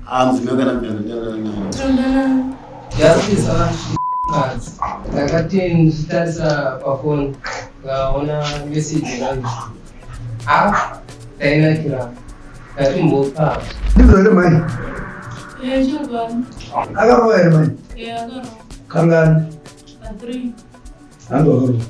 Ah, mudzimai kana mudana danana naye. Tinodanana. Justice akandikadzi. Ndakati ndichitarisa pafoni ndikaona message yangu. Ah, tainakira. Ndatimbopa. Ndizvo here mai? Eh, chokwadi. Akarova here mai? Eh, akarova. Kangani? Pa 3. Hanzi wakarova.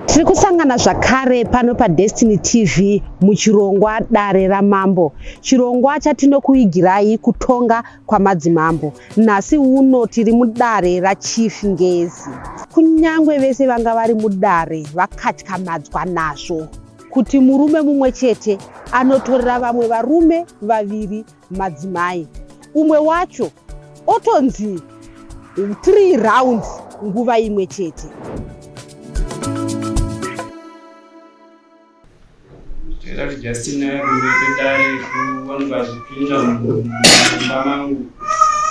Tiri kusangana zvakare pano paDestiny TV muchirongwa Dare raMambo, chirongwa chatinokuigirai kutonga kwamadzimambo. Nhasi uno tiri mudare raChief Ngezi. Kunyangwe vese vanga vari mudare vakatyamadzwa nazvo kuti murume mumwe chete anotorera vamwe varume vaviri madzimai, umwe wacho otonzi 3 rounds nguva imwe chete. Toita kuti Justin auye kumberi kwedare kuwanikwa achipinda mumba mangu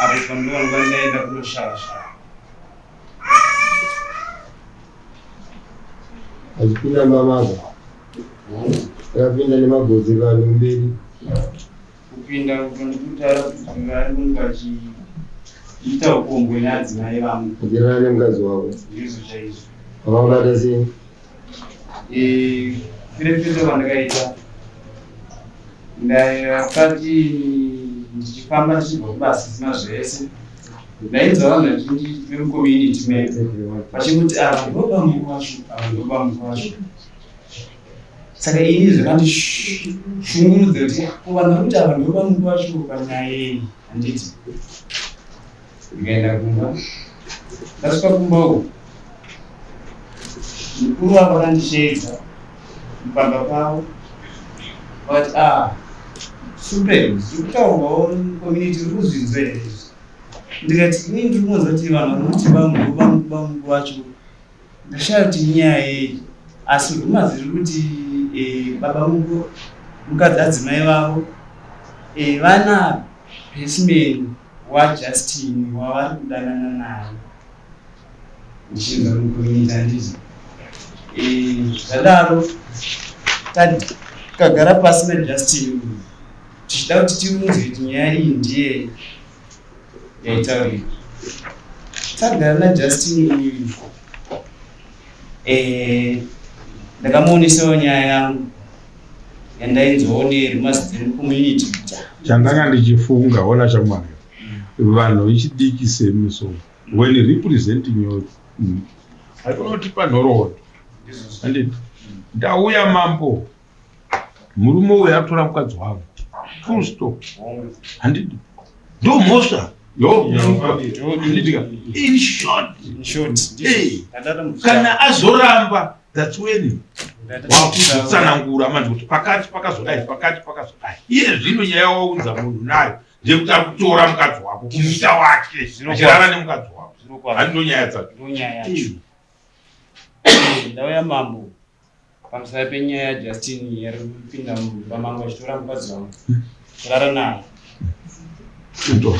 apo pandowanikwa ndaenda kunoshasha. Achipinda mumba mako akapinda nemagodzi vanhu mberi. Kupinda uko ndikutaura kuti vari kunge vachiita upombwe neadzimai vangu. Uchirara nemukadzi wako. Ndizvo chaizvo. Wakabata sei? Eh, Kuferefeta kwandakaita ndakati ndichifamba ndichibva kubasa zina zvese ndainzwa vanhu vazhinji vemucommunity medu vachingoti ava ndobamuko vacho ava ndobamuko vacho saka ini zvakandishungurudza kuti ko vanhu vari kuti ava ndobamuko vacho panyaya yei handiti ndikaenda kumba ndasvika kumba uku mukuru wavo vakandisheedza pamba pavo vakati ah supreme zviri kutaurwawo community uri kuzvinzwa here izvi ndikati ini ndiri kunzwa kuti vanhu vanoti bamuku vacho ndashaya kuti inyaya yei asi rumors iri kuti eh, baba muku mukadzi adzimai vavo eh, vana besman waJustin wavari kudanana naye ndichinzwa mucommunity handiti eh, zvadaro takagara pasi naJustin tichida kuti tiunzwe kuti nyaya iyi ndiye yaitaurika tagara naJustin uyu eh, ndakamuonesawo nyaya yangu yandainzwawo nerumors dzemucommunity kuti Chandanga ndichifunga ona shamwari vanhu vechidiki semi so when representing your haikonotipa nhoroondo handiti ndauya mambo murume uyu atora mukadzi wangu full stop handiti ndomhosva yohanditika in short In short, Eh. ndadada kana azoramba that's when wakuzotsanangura manje kuti pakati pakazodai pakati pakazodai iye zvino nyaya waunza munhu nayo ndeyekuti ari kutora mukadzi wako kumuita wake achirara nemukadzi wako handi ndo nyaya dzacho ndonyaya yacho ndauya mambo pamusana penyaya yaJustin yari kupinda mumba mangu achitora mukadzi wangu kurara naye. Ndo.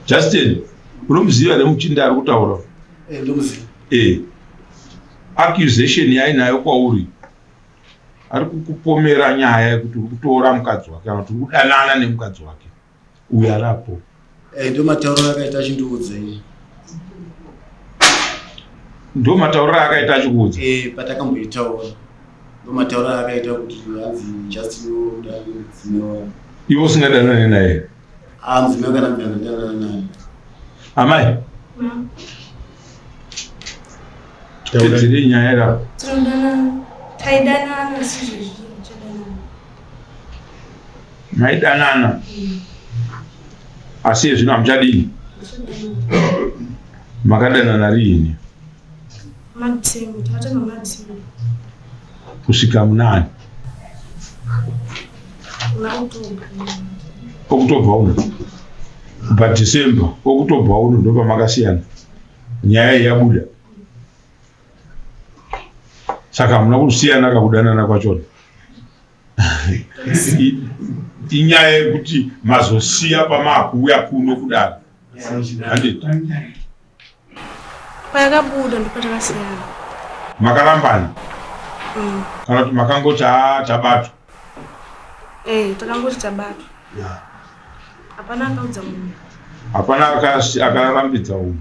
Justin unomuziva here muchinda ari kutaura? Eh, ndomuziva. Eh. Accusation yainayo kwauri ari kukupomera nyaya yekuti uri kutora mukadzi wake kana kuti uri kudanana nemukadzi wake uyu arapo. Eh, ndo matauriro akaita achindiudza ini. Ndo matauriro akaita achikuudza. Eh, patakamboitaura. Ndo matauriro akaita kuti hanzi Justin unoda mudzimai wangu. Iwe usingadanani naye. Ah, mudzimai kana mudana danana naye. Amai, tipedzerei nyaya irapo. Tinodanana. Taidanana asi izvezvi tichadanana. Maidanana asi zvino hamuchadini. Tichadanana. Makadanana riini? MaDecember, takatanga maDecember. Kusvika munani? Muna October. October uno. Kubva December, October uno ndopamakasiyana. Nyaya iyi yabuda. Saka hamuna kusiyana kakudanana kwachona. Inyaya yekuti mazosiya pamaakuuya kuno kudaro. Handiti? Payakabuda ndopatakasiyana. Makarambana? Kana kuti makangoti haa tabatwa? Eh, takangoti tabatwa. Hapana akaudza munhu. Hapana akarambidza umwe.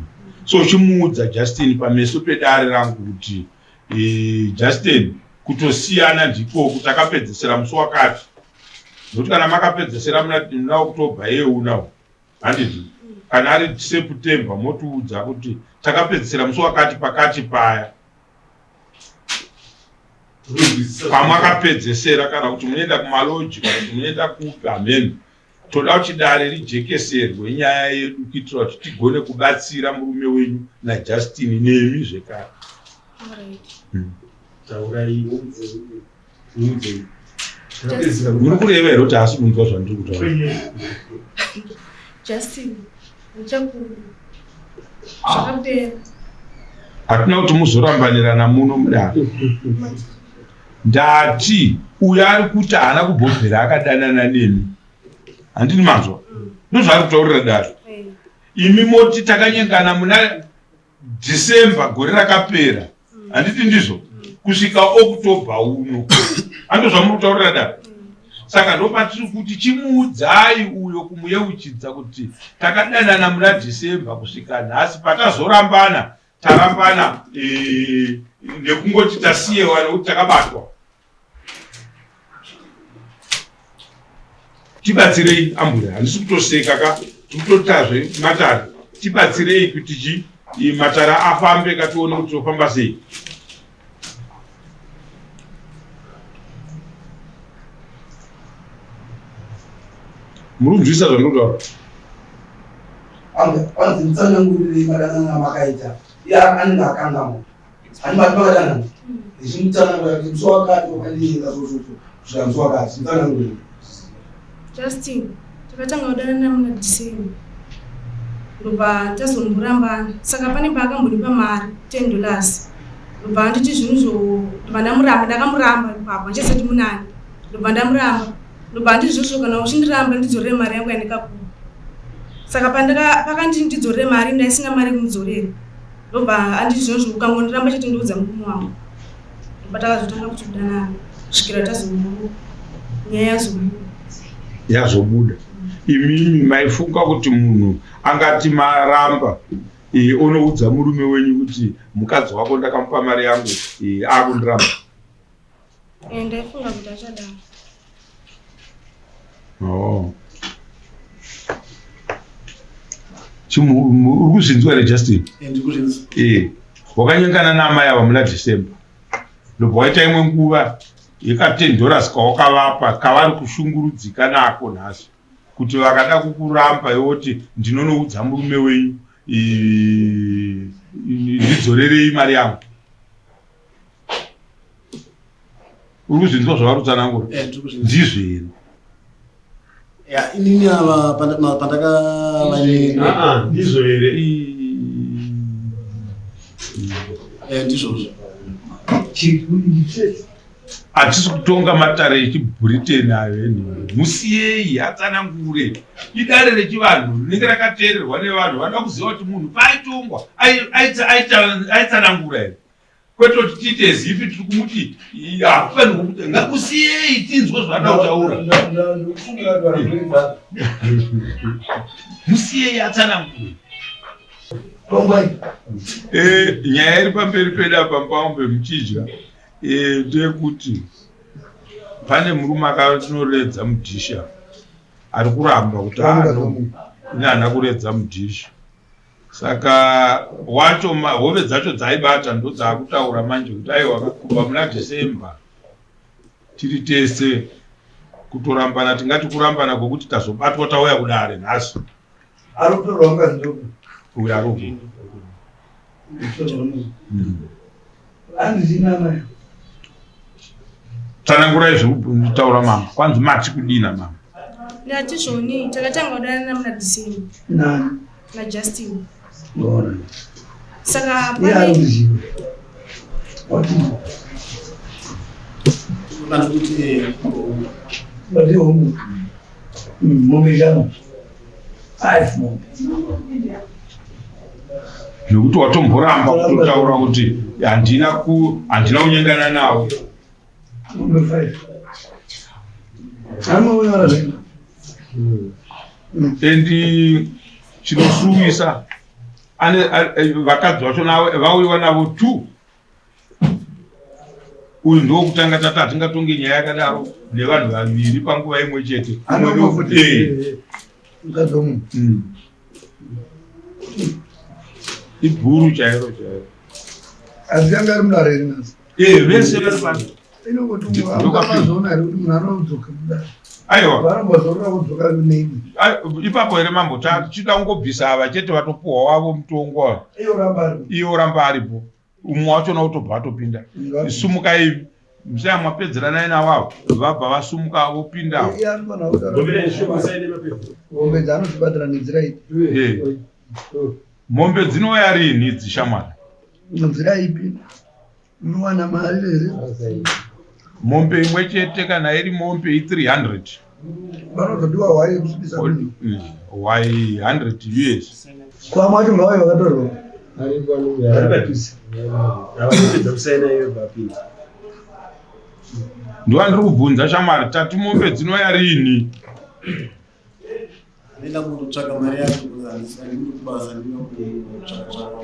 So chimuudza Justin pameso pedare rangu kuti e, Justin kutosiyana ndikoku takapedzesera musi wakati. Nokuti kana makapedzesera muna October yeunawo handiti kana ari September motiudza kuti takapedzesera musi wakati pakati paya pamakapedzesera kana kuti munoenda kumaloji kana kuti munoenda kupi hameno toda kuti dare rijekeserwe nyaya yedu kuitira kuti tigone kubatsira murume wenyu najustin nemi zvekare Muri kureva here kuti haasi kunzwa zvandiri kutaura? Justin, ndichakuda. Zvakapera. Hatina kuti muzorambanirana muno mudare. Ndati uyo ari kuti haana kubhobhera akadanana nemi. Handini manzwa? Ndozvaari kutaurira dare. Imi moti takanyengana muna December gore rakapera handiti ndizvo kusvika October uno hando zvamuri kutaurira da saka ndopatiri kuti chimuudzai uyo kumuyeuchidza kuti takadanana muna December kusvika nhasi patazorambana tarambana eh, nekungoti tasiyewa nekuti takabatwa Tibatsirei ambuya, handisi kutoseka ka, tikutotazve matare. Tibatsirei kuti chi matare afambe ka tione kuti tofamba sei. Muri kunzwisisa zvandinotaura? Anzi mutsanangurirei madanano amakaita. Iye anenge akanganwa. Hani mati makadanana? Ndichimutsanangura kuti musi wakati wakandinyenga so so so kusvika musi wakati. Mutsanangurire. Justin, takatanga kudanana muna December. Ndobva tazomborambana. Saka pane paakambondipa mari 10 dollars. Ndobva anditi zvinhu zvo ndobva ndamuramba ndakamuramba ipapo handichasati munani. Ndobva ndamuramba. Ndobva anditi zvozvo kana uchindiramba ndidzorere mari yangu yandikakupa. Saka pandaka pakanditi ndidzorere mari ndaisina mari yekumudzorera. Ndobva anditi zvinozvo ukangondiramba chete ndoudza murume wangu. Ndobva takazotanga kuti kudanana kusvikira tazobuda nyaya yazobuda. Yazobuda. Imimi maifunga kuti munhu angati maramba e, onoudza murume wenyu kuti mukadzi wako ndakamupa mari yangu e, akundiramba? Eh, ndaifunga kuti achadaro. Oh. Chimu uri kuzvinzwa here Justin? Eh, ndiri kuzvinzwa. Eh. Wakanyengana naamai ava muna December. Ndobva waita imwe nguva yeka 10 dollars kawakavapa kavari kushungurudzika nako nhasi kuti vakada kukuramba iwe woti ndinonoudza murume wenyu ndidzorerei mari yangu. Uri kuzvinzwa zvavari kutsanangura? Eh, ndiri kuzvinzwa. Ndizvo here? Ya, inini ava pandakava Ah, ah, ndizvo here? Eh, ndizvozvo. Hatisi kutonga matare echiBritain ayo anyway. Musiyei atsanangure. Idare rechivanhu rinenge rakateererwa nevanhu vanoda kuziva kuti munhu paaitongwa aitsanangura here. Kwete kuti tiite as if tiri kumuti hakufanirwi kuti ngakusiyei tinzwe zvaanoda kutaura. Musiyei atsanangure. Eh, nyaya iri pamberi pedu apa mupaombe muchidya eh, ndeyekuti pane murume akanoredza mudhishi apa ari kuramba kuti ini handina kuredza mudhishi saka wacho hove dzacho dzaibata ndodzaakutaura manje kuti aiwa kubva muna December tiri tese kutorambana tingati kurambana kwekuti tazobatwa tauya kudare nhasi Ari kutorwa mukadzi ndoku. Uyo ari uku. Hanzi chinana. Tsanangurai zvekutaura mama. Kwanzi mati kudina mama. Ndati zvoni takatanga kudanana muna December. Nani? Na Justin. Ngona. Saka pane. Kana kuti Vati hongu. Mombe shanu. Five mombe. Zvekuti watomboramba kutotaura kuti handina ku handina kunyengana nawo. Mombe five. Anounyora zvenyu. And chinosuwisa ane vakadzi vacho vauyiwa navo two. Uyu ndowokutanga tati hatingatonge nyaya yakadaro nevanhu vaviri panguva imwe chete. Anoumwe futi. Mukadzi womumwe. Ibhuru chairo chairo. Asi anga ari mudare here nhasi? Vese vari pano. Inongoti ungamazoona here kuti munhu anodzoka mudare? Aiwa. Vanombozorora kudzoka neimwe. Ipapo here mambo, tichida kungobvisa ava chete vatopuhwa wavo mutongo ava. Iye oramba aripo. Iye oramba aripo. Umwe wachona utobva atopinda. Sumukai musaya mwapedzeranai navo avo vabva vasumuka vopinda. Iye anofanira kutaura. Mombe dzaanozvibhadhara nenzira ipi? Mombe dzinouya rini idzi shamwari? Nzira ipi? Unowana mari here? Mombe imwe chete kana iri mombe i300. Vanozodiwa hwai yekusvibisa munhu. Hwai 100 US. Kwamwe wacho ngavauye vakatorwa. Ari padhuze. Havapedza kusaina iyo vapinda. Ndowandiri kubvunza shamwari, tati mombe dzinouya rini? Anoenda kundotsvaka mari yacho because handisi kubasa, ndinoda kutsvaka tsvaka.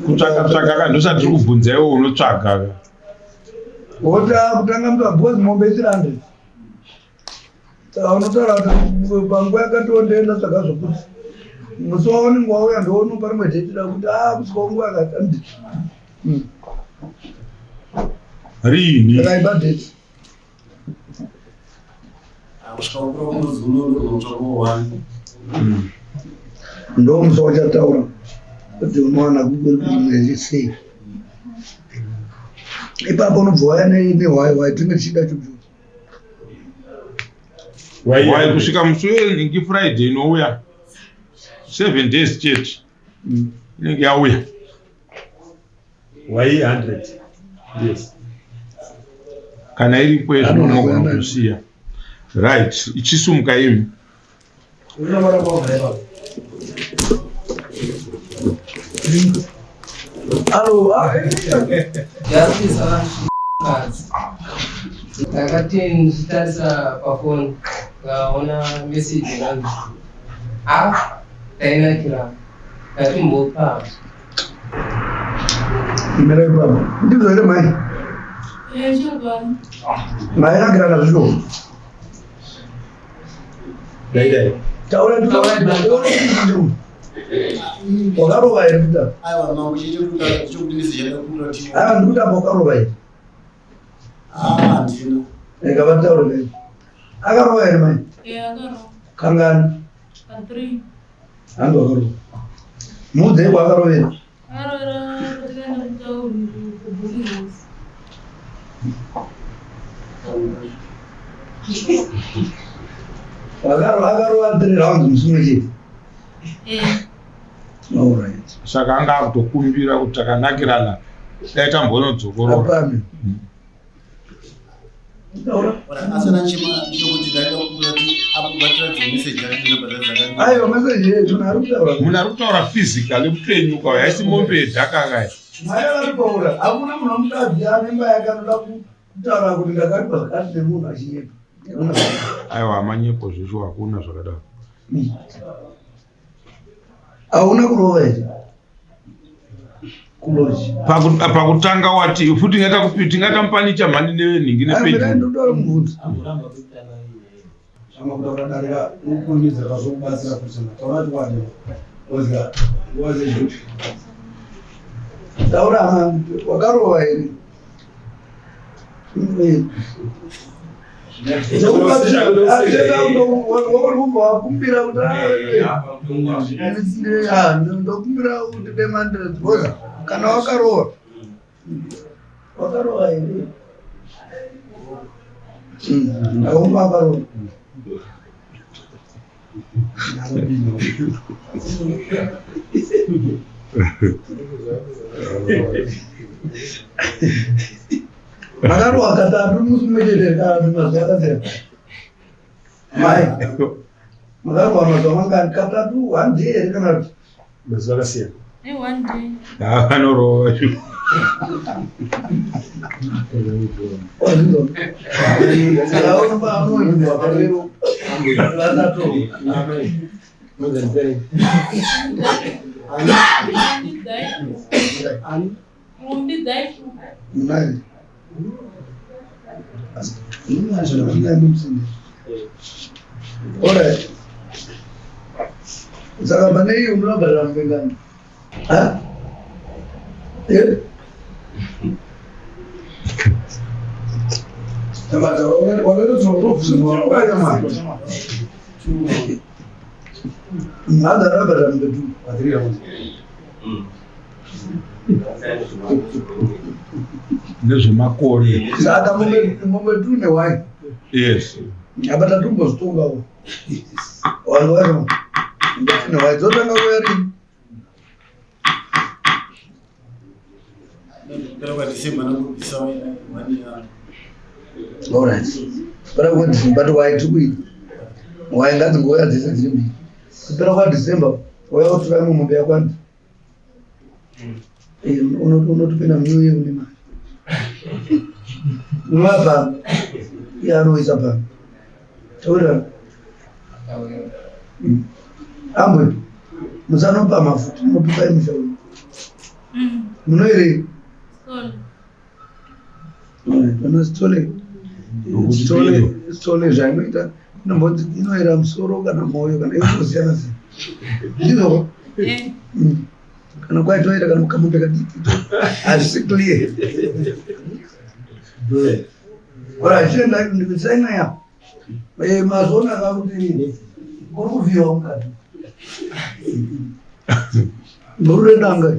Kutsvaka tsvaka ka ndosati tiri kubvunza iwe unotsvaga ka. Wota kutanga muta because mombe i300. Saka unotaura kuti panguva yakati wondoenda tsvaga zvokuti musi waunenge wauya ndounopa rimwe dheti rakuti a kusvika nguva yakati andi. Rini? Saka ipa dheti. Kusvika kukura kwemwedzi uno ndokunotsvakawo one. Ndo musi wachataura kuti unowana kukwiri sei. Ipapo unobva waya nehwai hwai tinge tichida chuchu. Wai kusvika musi wenhingi Friday inouya. 7 days chete. Inenge yauya. Wai 100. Yes. Kana iripo yezvino unogona kusiya. Right, ichisumuka imi. Alo, Justice akandikadzi. Ndakati ndichitarisa pafoni ndikaona message yakanzi a tainakira ndatimbopa. Mira ipapo. Ndizvo here mai? Chokwadi. Mainakirana zvisho. Dai dai. Taura nditaura. Wakarova here kuta? Aiwa mambo, chete chokuti message yakakumbira kuti Aiwa ndikuti apa wakarova here? Ah, handina. Rega vataure kai. Akarova here mai? Akarova. Kangani? Pa 3. Hanzi wakarova. Muudzei kwaakarovera. Akarovera patakaenda kutauni kubooking house. Akarova 3 rounds musi umwe chete. All right. Saka anga akutokumbira kuti takanakirana dai tambonodzokorora. Apame. Taura. Asi anachema ndechekuti ndaida kukumbira kuti apo batiradze message yacho namba dzacho dzakanyorwa. Aiwa message yetu munhu ari kutaura. Munhu ari kutaura physically mupenyu kauya haisi mombe yedhaka kaya. Mai vari kutaura. Hakuna munhu womukadzi ane imba yake anoda kutaura kuti ndakaripa zvakati nemunhu achinyepa. Hakuna. Aiwa manyepo zveshuwa hakuna zvakadaro. Hauna kurova here? Kuloji. Pakutanga wati futi tingatamupanicha mhani nenhingi Aiwa nepedyo. ndotaura mubvunzo. Zvama kutaura darika ukurumidza kazokubatsira kuti taura chokwadi. Oziva nguva dzezhupi. Taura hama, wakarova here? Wakumbira kuti ndokumbira kuti demandred because kana wakarova wakarova here? Aumba akarova. Makarohwa katatu musi mumwe chete kana kuti mazuva akasiyana? Mai, makarohwa mazuva mangani? Katatu, one day here kana kuti? Mazuva akasiyana. One day. Anorova. Alright. Saka pane iyi unobhadhara mupengani. Ha? Eh? Nezvemakore. Saka mombe tu newai. Yes. Apa tatombozvitongawo. Vanhu vacho mombe tu newai dzotanga kuuya rini? Kupera kwaDecember ndangobvisa one year. Alright. Kupera kwaDecember but wai tiri kuita. Wai ngadzingouya dzese dziri mbiri. Kupera kwaDecember wauya kutora imwe mombe yako hanzi. Eh, unotopinda munew year une mari. Unova pano. Iye anoisa pano. Taura. Ambwe. Musanopa mafuta, munopipa imusha uyu. Munoirei? Vana Sithole, Sithole, Sithole zvainoita inombonzi inoera musoro kana moyo kana inosiyana siyana. Ndizvo? Kana kwaitoera kana mukamombe kadiki hazvisi clear. Ora chienda ndikusaina ya. Eh, mazona kakuti kuri kuvhiwa mukati. Murure danga.